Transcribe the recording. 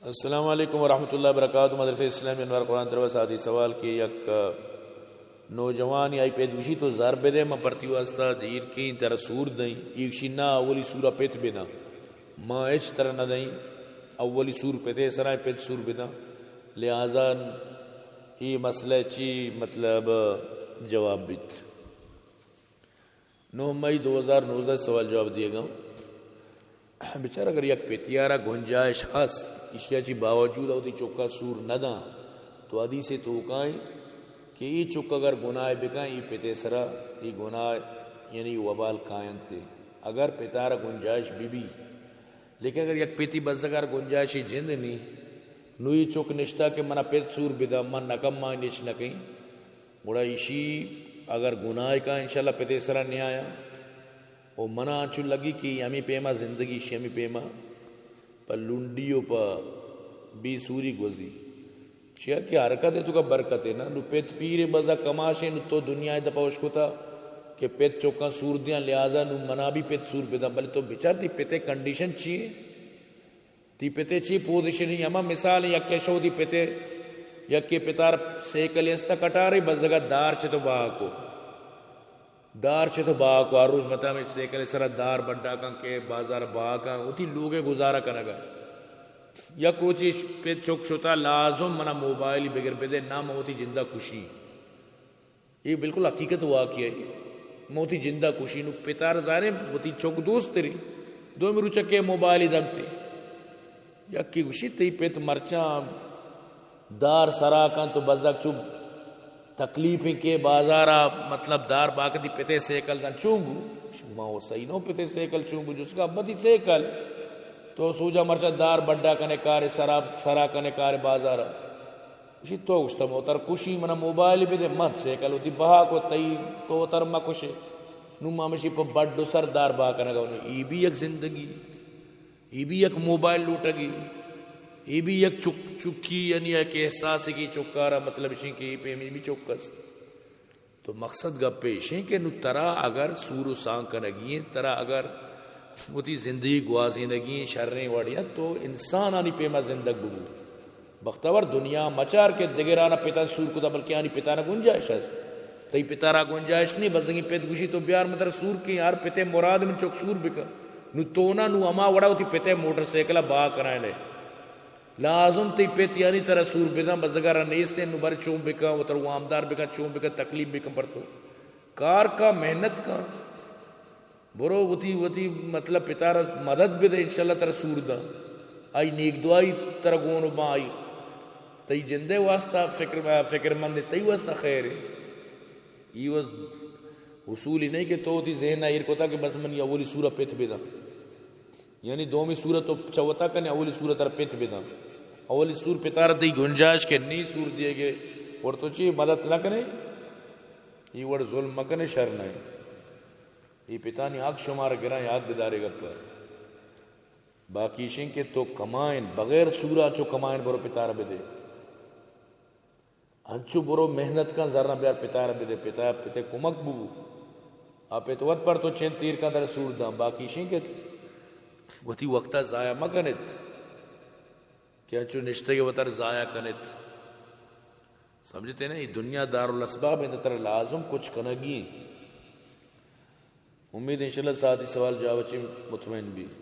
السلام علیکم ورحمۃ اللہ وبرکاتہ۔ مدرسہ اسلامی انوار قرآن طرف ساتھی سوال کہ یک نوجوانی آئی پت گوشی تو زر بدے، من پرتی واسطہ دیر کیں ترا سور دئیں۔ ای گوشی نا، اولی سورا پت بداں، ما ہچ ترا نہ دئیں، اولی سور پتے سرا، پت سور بداں۔ لہذا ای مسئلہ چی مطلب جواب بیت؟ نو مئی دو ہزار نوزدہ سوال جواب دیگا۔ بچار اگر یک پتیارا گنجائش ہست، اشیا چی باوجود وتی چکا سور نداں، تو حدیث توکائیں کہ ای چک اگر گناہ بکن، ای پتے سرا ای گناہ یعنی وبال کاینت۔ اگر پتارا گنجائش بی بی، لیکن اگر یک پتی بزگار گنجائشی جند نی، نو ای چک نشتا کہ منا پت سور بداں، من نکم، ما نش نکیں، گڑا ایشی اگر گناہ کا انشاءاللہ پتے سرا نیایا۔ و منا انچو لگی کہ ہمیں پیما زندگی شی، ہمیں پیما پہ لنڈی و پہ بے سوری گوزی۔ چیا کہ حرکت تو کا برکت ہے نا، نو پت پیرے بزا کماشے، نو تو دنیا دپا اشکتا کہ پت چکاں سور دیاں، لہذا نو منا بھی پت سور بداں۔ بلے تو بچار تی پتے کنڈیشن چی ہے؟ تی پتے چی پوزیشن ہی؟ ہما مثال یکے شو تی پتے، یکے پتار سیکل استا کٹارے بزگا دار چہ تو باکو۔ دار چہ تو باکو، ہر روز مطلب سیکل سرا دار بڈا کن کہ بازار باکن، وتی لوگے گزارا کنگا۔ یک وچی پت چک شتا لازم منا موبائل بگر بدے، نا من وتی جندا کشی۔ اے بالکل حقیقت واقعہ ہے۔ من وتی جندا کشی، نو پتار زانے وتی چک دوست تری۔ دومی روچا کہ موبائل دنتے۔ یکی گوشی تئی پت مرچاں دار سرا کن تو بزگ چو تکلیف کے بازارا مطلب دار باکتی پتے سیکل دن چون بو؟ ما وہ صحیح نو پتے سیکل چون بو؟ جس کا ابا تی سیکل تو سوجا مرچاں دار بڈا کنے کارے سرا، سرا کنے کارے بازارا۔ گوشی تو گوشتا موتر کشی، منا موبائل بدے، من سیکل وتی بہا کو، تئی تو وتر مکشے۔ نو ما ہمشی پہ بڈ و سر دار بہا کنگا۔ ای بھی یک زندگی، ای بھی یک موبائل لوٹگی، ای بھی یک چک، چکی یعنی یک احساس کی چکارا مطلب شین کہ ای پیمی بھی چک است۔ تو مقصد گپ ایش ہیں کہ نو ترا اگر سور و سانگ کنگی ہیں، ترا اگر وتی زندگی گوازینگی ہیں شریں وڑیا، تو انسانانی پیما زندگ ببو۔ بختور دنیا مچار کہ دگرانا پتان سور کتا، بلکہ آنی پتانا گنجائش است۔ تئی پتارا گنجائش نہیں، بزگی پت گوشی تو بیار من ترا سور کی، ہر پتے مراد من چک سور بکا۔ نو تو نا، نو ہما وڑا وتی پتے موٹر سائیکل با کرائنے۔ لازم تئی پت یعنی ترا سور بزاں، بزگارا نیست انت، نو بر چون بکن، وتر وامدار بکن، چون بکن، تکلیف بکن پر تو۔ کار کا، محنت کا، برو وتی، وتی مطلب پتارا مدد بدے، انشاءاللہ ترا سور داں۔ آئی نیک دعائی ترا گون و باں آئی۔ تئی جندے واسطہ فکر، فکر مند، تئی واسطہ خیر ہے۔ ای و اصولی نہیں کہ تو وتی ذہن ایر کتا کہ بس منی اولی سورا پت بداں۔ یعنی دومی سورت تو چوتا کنے، اولی سورت تر پت بداں۔ اولی سور پتار دی گنجائش کے نی سور دیے گے، اور تو چی مدد نہ کنے، ای وڑ ظلم مکنے، شر نہ۔ ای پتانی حق شمار گران یاد بدارے گپ۔ باقی شین کہ تو کمائن، بغیر سورا چو کمائن برو پتار بدے۔ انچو برو محنت کن، زراں بیار پتار بدے، پتا، پتے کمک بو۔ آ پت وت پر تو چین تیر کن در سور داں، باقی شین کہ وتی وقتا ضائع مکنت کہ انچو نشتگے وتر ضائع کنت۔ سمجھتے نا، یہ دنیا دارالاسباب ہیں، تر لازم کچھ کنگی ہیں۔ امید انشاءاللہ ساتھی سوال جواب چی مطمئن بھی۔